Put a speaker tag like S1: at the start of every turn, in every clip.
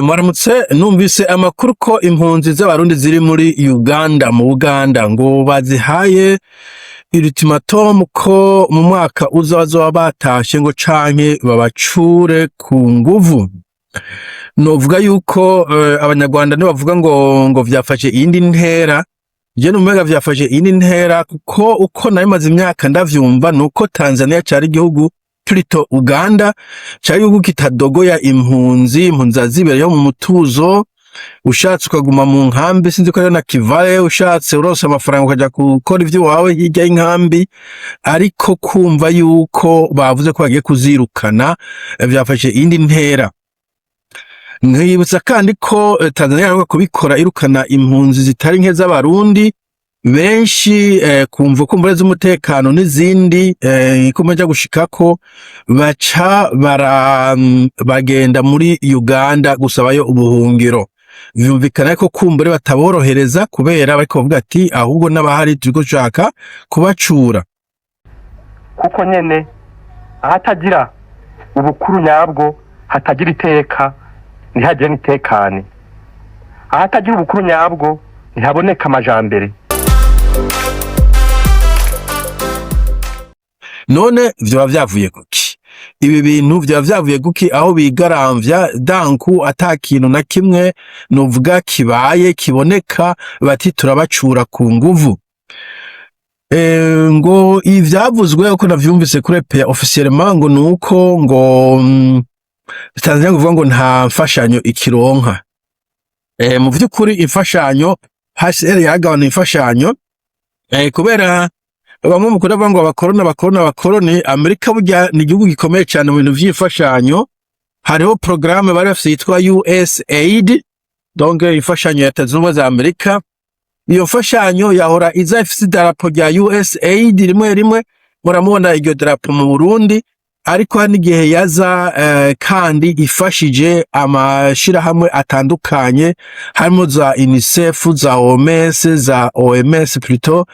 S1: Mwaramutse. Numvise amakuru ko impunzi z'Abarundi ziri muri Uganda, mu Buganda, ngo bazihaye ultimatum ko mu mwaka uza bazoba batashe, ngo canke babacure ku nguvu. Novuga yuko Abanyarwanda nibavuga ngo vyafashe iyindi ntera. Je numenga vyafashe iyindi ntera, kuko uko nari maze imyaka ndavyumva nuko Tanzania cari igihugu, plutôt Uganda cari igihugu kitadogoya impunzi. Impunzi zibereyeho mu mutuzo. Ushatse ukaguma mu nkambi, sinzi ko ariyo na Kivale, ushatse uronse amafaranga ukaja gukora ivyo wawe hirya y'inkambi. Ariko kumva yuko bavuze ko bagiye kuzirukana, vyafashe iyindi ntera. Nkibutsa kandi ko Tanzania iheruka kubikora, irukana impunzi zitari nke z'Abarundi benshi, kumva kumbure z'umutekano n'izindi, ikomeje gushikako baca bara bagenda muri Uganda gusabayo ubuhungiro. Vyumvikana ko kumbure bataborohereza, kubera bariko bavuga ati ahubwo n'abahari turiko dushaka kubacura.
S2: Kuko nyene ahatagira ubukuru nyabwo hatagira iteka, ntihagire n'itekane. Ahatagira ubukuru nyabwo ntihaboneka amajambere.
S1: None vyoba vyavuye kuki? Ibi bintu vyoba vyavuye kuki, aho bigaramvya danku ata kintu na kimwe novuga kibaye kiboneka, bati turabacura ku nguvu? Ngo ivyavuzwe, uko navyumvise kuri RPA officiellement, ngo nuko ngo Tanzania kuvuga ngo nta mfashanyo ikironka. Mu vy'ukuri imfashanyo, HCR yaragabanuye imfashanyo, kubera bamwe mukunda kuvuga ngo abakoroni, abakoroni, abakoroni. Amerika burya ni igihugu gikomeye cyane mu bintu vy'imfashanyo. Hariho programme bari bafise yitwa USAID, donc imfashanyo ya Leta Zunze Ubumwe za Amerika. Iyo mfashanyo yahora iza ifise idarapo rya USAID. Rimwe rimwe muramubona iryo darapo mu Burundi, ariko hari n'igihe yaza kandi ifashije amashirahamwe atandukanye, harimo za UNICEF, za OMS, za OMS plutôt,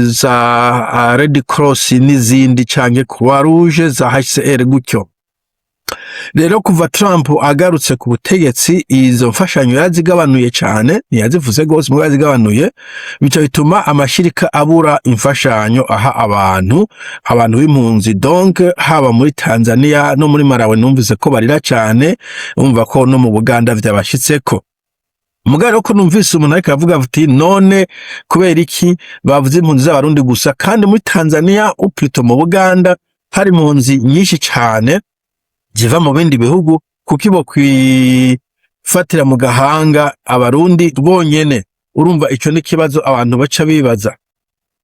S1: za Red Cross n'izindi, canke Croix Rouge, za HCR gutyo. Rero kuva Trump agarutse ku butegetsi, izo mfashanyo yarazigabanuye cane. Ntiyazivuze gose, mugabo yarazigabanuye, bica bituma amashirika abura imfashanyo aha abantu b'impunzi. Donc haba muri Tanzania no muri Malawi numvise ko barira cane, umva ko no mu Buganda vyabashitseko. Mugabo rero ko numvise umuntu ariko aravuga ati none kubera iki bavuze impunzi z'Abarundi gusa, kandi muri Tanzania ou plutôt mu Buganda hari impunzi nyinshi cane ziva mu bindi bihugu, kuko ibo kwifatira mu gahanga Abarundi bonyene? Urumva ico ni ikibazo abantu baca bibaza.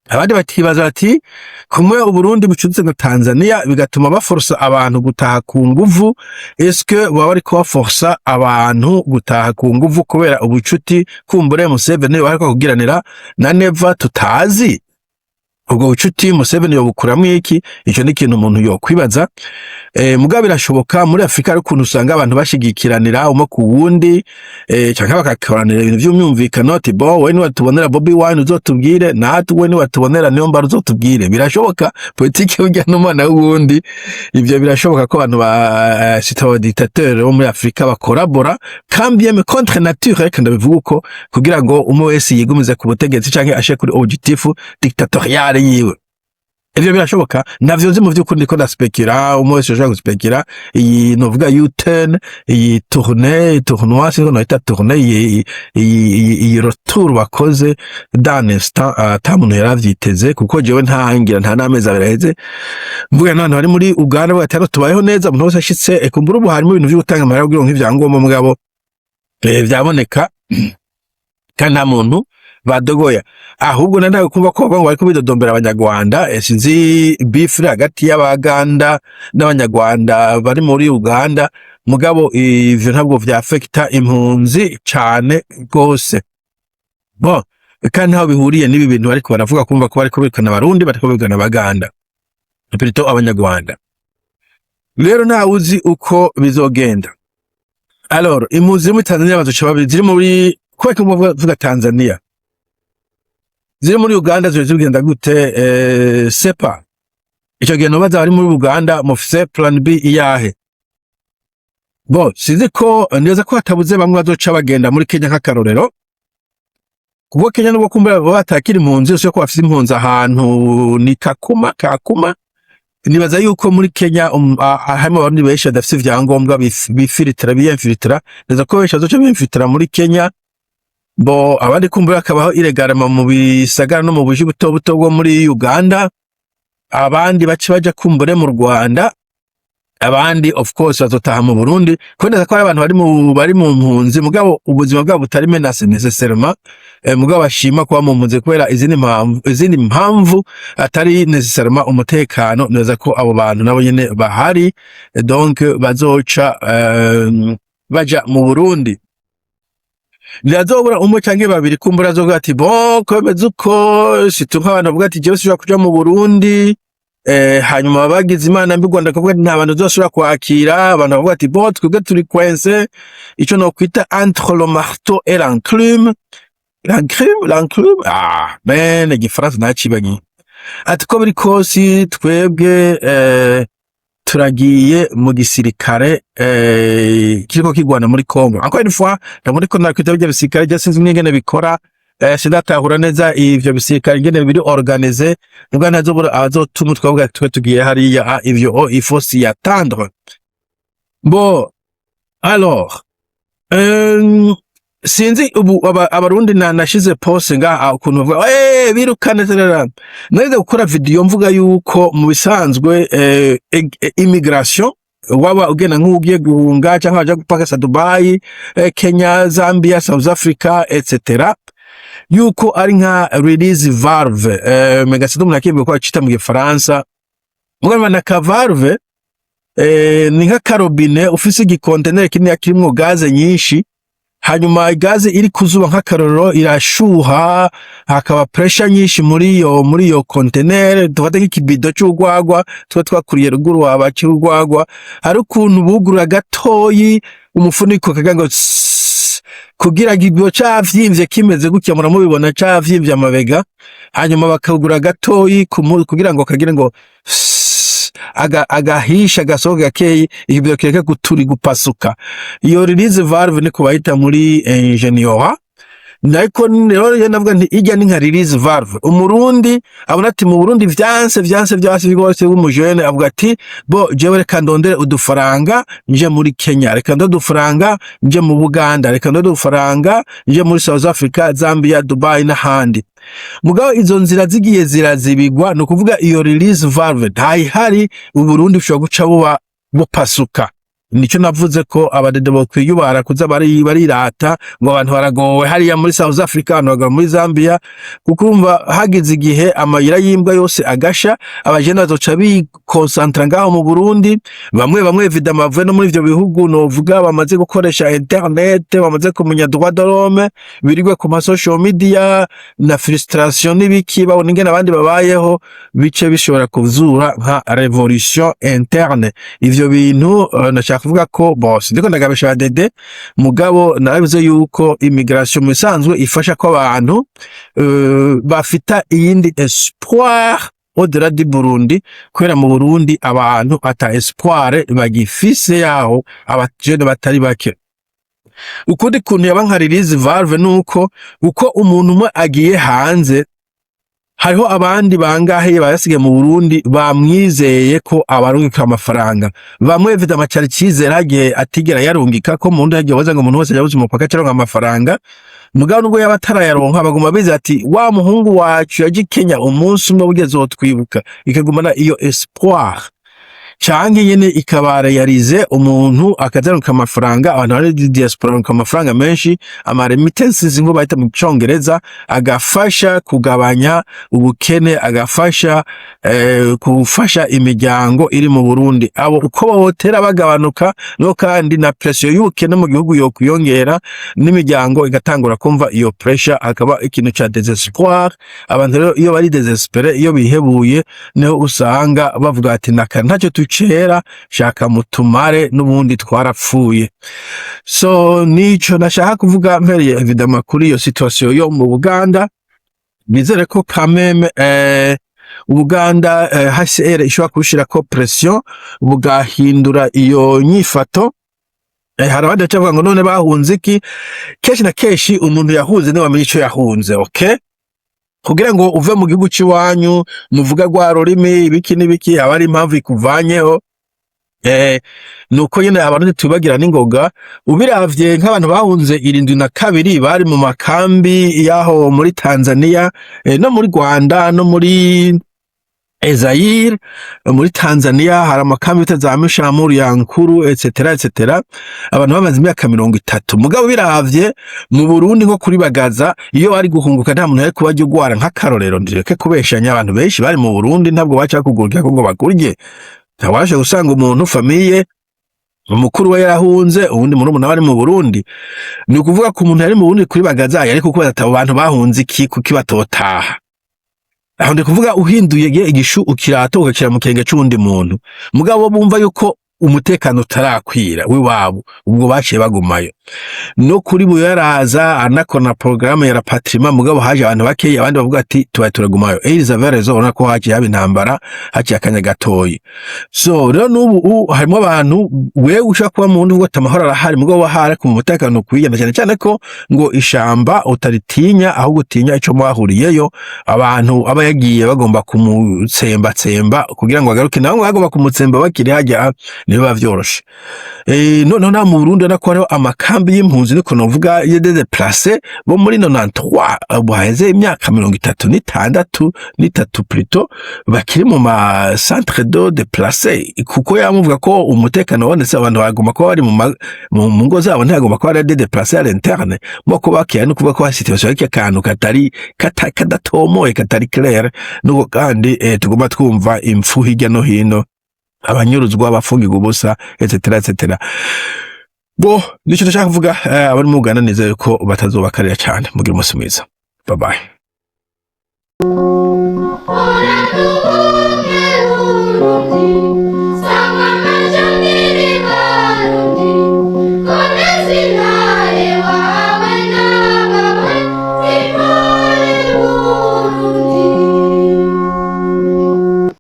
S1: Abandi bakibaza bati kumwe Uburundi bucuditse na Tanzania, bigatuma baforsa abantu gutaha ku nguvu, eske baba bariko baforsa abantu gutaha ku nguvu kubera ubucuti kumbure Museveni bariko kugiranira na Neva tutazi? Ubwo bucuti Museveni yobukuramwo iki? Ico ni ikintu umuntu yokwibaza. Mugabo birashoboka muri Afurika hari ukuntu usanga abantu bashigikiranira umwe ku wundi, canke bakakoranira ibintu vy'umyumvikano, ati bo we niwatubonera Bobi Wine uzotubwire, natwe niwatubonera Niyombare uzotubwire. Birashoboka, politike burya n'umwana w'uwundi. Ivyo birashoboka ko abantu ba citoyen dictateur bo muri Afurika bakorabora, quand bien contre nature, reka ndabivuga uko, kugira ngo umwe wese yigumize ku butegetsi canke ashe kuri objectif dictatorial yiwe. Ivyo birashoboka, navyo nzi mu vy'ukuri, ndiko ndaspekira. Umwe wese ashobora guspekira. Iyi novuga U-turn, iyi tournée, tournoi, sinzi ko noyita tournée, iyi retour bakoze dans instant ata muntu yaravyiteze, kuko jewe ntangira nta n'amezi 2 aheze mvuga n'abantu bari muri Uganda bavuga ati hano tubayeho neza. Umuntu wese ashitse, kumbura ubu harimo ibintu vyo gutanga amahera kugira ngo nk'ivyangombwa, mugabo vyaboneka kandi nta muntu badogoya. Ahubwo nari kumva ko bavuga ngo bariko bidodombera Abanyarwanda. Sinzi beef iri hagati y'Abaganda n'Abanyarwanda bari muri Uganda, mugabo ivyo ntabwo vyafekita impunzi cane gose. Bon, kandi ntaho bihuriye n'ibi bintu bariko baravuga. Kumva ko bariko birukana Abarundi, bariko birukana Abaganda, plutôt Abanyarwanda. Rero ntawe uzi uko bizogenda. Alors impunzi ziri muri Tanzania bazoca babiri ziri muri, kubera ko muvuga Tanzania, ziri muri Uganda ziba zigenda gute? Sepa ico gihe nobaza bari muri Uganda, mufise plan B iyahe? Bo sinzi ko neza ko hatabuze bamwe bazoca bagenda muri Kenya nk'akarorero, kuko Kenya nubwo kumbura baba batakira impunzi yose, ko bafise impunzi ahantu ni Kakuma. Kakuma, nibaza yuko muri Kenya harimo abarundi benshi badafise ivyangombwa, bifilitira, biyemfilitira. Nibaza ko benshi bazoca biyemfilitira muri Kenya. Bo abandi kumbura hakabaho illégalement mu bisagara no mu buji buto buto bwo muri Uganda, abandi bace baja kumbure mu Rwanda, abandi of course bazotaha mu Burundi, kubera ko hari abantu bari mu mpunzi mugabo ubuzima bwabo butari menacé nécessairement, mugabo bashima kuba mu mpunzi kubera izindi mpamvu atari nécessairement umutekano. Neza ko abo bantu nabo nyene bahari, donc bazoca baja mu Burundi. Ntihazobura umwe canke babiri kumbura azovuga ati: "Bon, ko bimeze uko", surtout nk'abantu bavuga ati: "Jewe sinshobora kuja mu Burundi." Hanyuma bagize imana mbi, Rwanda kuvuga ati: "Nta bantu uzosubira kwakira." Abantu bavuga ati: "Bon, twebwe turi coincés", ico nokwita entre le marteau et l'enclume, l'enclume, l'enclume. Ah ben, igifaransa nacibagiye. Ati: "Ko biri kosi twebwe turagiye mu gisirikare kiriko kigwana muri Congo." Encore une fois, ntabwo ndiko nakwita bijya bisirikare je sinzi n'ingene bikora, sindatahura neza ivyo bisirikare ingene biri organisé. Nubwo ntazobura abazotuma twavuga twe tugiye hariya. Ah, ivyo, oh, il faut s'y attendre. Bon, alors, sinzi ubu abarundi nashize post ngaha ukuntu bavuga birukane tarara. Narize gukora video mvuga yuko mu bisanzwe immigration, waba ugenda nk'ugiye guhunga cyangwa waja gupakasa Dubai, Kenya, Zambia, South Africa, etc., yuko ari nka release valve. Mega sinzi umuntu akimbuye ko bacita mu Gifaransa, mugabo na ka valve, ni nk'akarobine ufise igikonteneri kinini kirimwo gaze nyinshi. Hanyuma gaze iri kuzuba nk'akarorero irashuha, hakaba pressure nyinshi muri iyo kontenere. Dufate nk'ikibido c'urwagwa tuba twakuriye ruguru, waba c'urwagwa, hari ukuntu bugurura gatoyi umufuniko kagira ngo tss, kugira ngo ibyo cavyimbye kimeze gutya, muramubibona cavyimbye amabega. Hanyuma bakagura gatoyi kugira ngo kagire ngo tss, agahisha gasohoka gakeyi, ikibido kireke guturi gupasuka. Iyo release valve niko bayita muri ingénieur. Ariko rero iyo navuga nti ijya ni nka release valve, Umurundi abona ati mu Burundi vyanse, vyanse, vyanse rwose, w'umujene avuga ati: "Bo jewe reka ndondere udufaranga nje muri Kenya, reka ndondere udufaranga nje mu Buganda, reka ndondere udufaranga nje muri South Africa, Zambia, Dubai n'ahandi." Mugabo izo nzira zigiye zirazibigwa, ni ukuvuga iyo release valve ntayihari, Uburundi bushobora guca buba bupasuka. Nico navuze ko abadede bokwiyubara kuza barirata ngo abantu baragowe hariya muri South Africa, abantu baragowe muri Zambia, kuko urumva hageze igihe amayira y'imbwa yose agasha, abajene bazoca bikonsantra ngaho mu Burundi. Bamwe bamwe évidemment bavuye no muri ivyo bihugu novuga bamaze gukoresha internet, bamaze kumenya droit de l'homme, birirwe ku ma social media na frustration n'ibiki, babona ingene abandi babayeho, bice bishobora kuzura nka révolution interne. Ivyo bintu nashaka kuvuga ko, bon, sindiko ndagabisha dede, mugabo narabivuze yuko immigration mu bisanzwe ifasha ko abantu bafita iyindi espoir au-delà du Burundi, kubera mu Burundi abantu ata espoir bagifise yaho, abajene batari bake. Ukundi kuntu yaba nka release valve nuko uko umuntu umwe agiye hanze, hariho abandi bangahe bayasigaye mu Burundi bamwizeye ko abarungika amafaranga. Bamwe évidemment cari cizere hagiye atigera yarungika ko mu Burundi hagiye baza ngo umuntu wese yabuze umupaka acaronka amafaranga. Mugabo nubwo yaba atarayaronka, baguma bize ati: "Wa muhungu wacu yaje i Kenya, umunsi umwe burya azotwibuka." Ikagumana iyo espoir, canke nyene ikaba réalisé, umuntu akazaronka amafaranga. Abantu bari diaspora baronka amafaranga menshi, ama remittances ngo bahita mu Congereza, agafasha kugabanya ubukene, agafasha gufasha imiryango iri mu Burundi. Abo uko botera bagabanuka no kandi na pression y'ubukene mu gihugu yokwiyongera, n'imiryango igatangura kumva iyo pressure, akaba ikintu ca désespoir. Abantu rero iyo bari désespérés, iyo bihebuye, niho usanga bavuga ati: "Naka ntacyo tucera, shaka mutumare, n'ubundi twarapfuye." So nico nashaka kuvuga mpereye évidemment kuri iyo situation yo mu Buganda. Nizere ko quand même Ubuganda, HCR ishobora kubushirako pression bugahindura iyo nyifato. Hari abandi baca ngo none bahunze iki? Kenshi na kenshi umuntu yahunze niwe wamenya ico yahunze, okay? Kugira ngo uve mu gihugu c'iwanyu, muvuga rwa rurimi, ibiki n'ibiki, haba hari impamvu ikuvanyeho. Nuko nyene abantu tubagira n'ingoga. Ubiravye nk'abantu bahunze 72 bari mu makambi yaho muri Tanzania, no muri Rwanda, no muri Zaire. Muri Tanzania hari amakambi bita za Mishamuru ya Nkuru, etc etc. Abantu bamaze imyaka 30. Mugabo biravye mu Burundi, nko kuri Bagaza, iyo bari guhunguka nta muntu yari kuba ugwara. Nk'akarorero, ndireke kubeshanya, abantu benshi bari mu Burundi ntabwo baca kugurukira ngo bakurye. Ntawashe gusanga umuntu famille umukuru we yarahunze, uwundi murumuna we ari mu Burundi. Ni ukuvuga ko umuntu yari mu Burundi kuri Bagaza yari kukubaza ati: "Abo bantu bahunze iki? Kuki batotaha?" Aho ndi kuvuga uhinduye igishu ukirato ugakira mu kirenge c'uwundi muntu. Mugabo bumva yuko umutekano utarakwira w'iwabo, ubwo baciye bagumayo. No kuri Buyaraza anakora programme ya rapatriement, mugabo haje abantu bakeyi, abandi bavuga ati: "Tubaye turagumayo." Ils avaient raison. Urabona ko haciye haba intambara, haciye akanya gatoyi. So rero n'ubu harimo abantu, wewe ushaka kuba mu wundi uvuga ati amahoro arahari, mugabo wahari ku mutekano ukwiye, na cyane cyane ko ngo ishamba utaritinya, ahubwo utinya ico mwahuriyeyo. Abantu aba yagiye bagomba kumutsembatsemba kugira ngo agaruke, nawe bagomba kumutsemba bakiri hajya, niba vyoroshe. Noneho nta mu Burundi urabona ko hariho amakambi y'impunzi, niko novuga, ya des déplacés bo muri 93, ubu haheze imyaka 36, n'itatu plutôt, bakiri mu ma centre de déplacés, kuko yamuvuga ko umutekano wabonetse, abantu bagomba kuba bari mu ngo zabo, ntibagomba kuba ari des déplacés à l'interne. Mo bakiya no kuvuga ko situation y'iki akantu katari kadatomoye, katari clair. Nuko kandi tugomba twumva impfu hirya no hino, abanyuruzwa, abafungirwa ubusa, etc etc. Bo nicyo ndashaka kuvuga. Abari mu Uganda nizeye ko batazobakarira cyane. Mugira umunsi mwiza, bye bye.
S3: Uraduhura.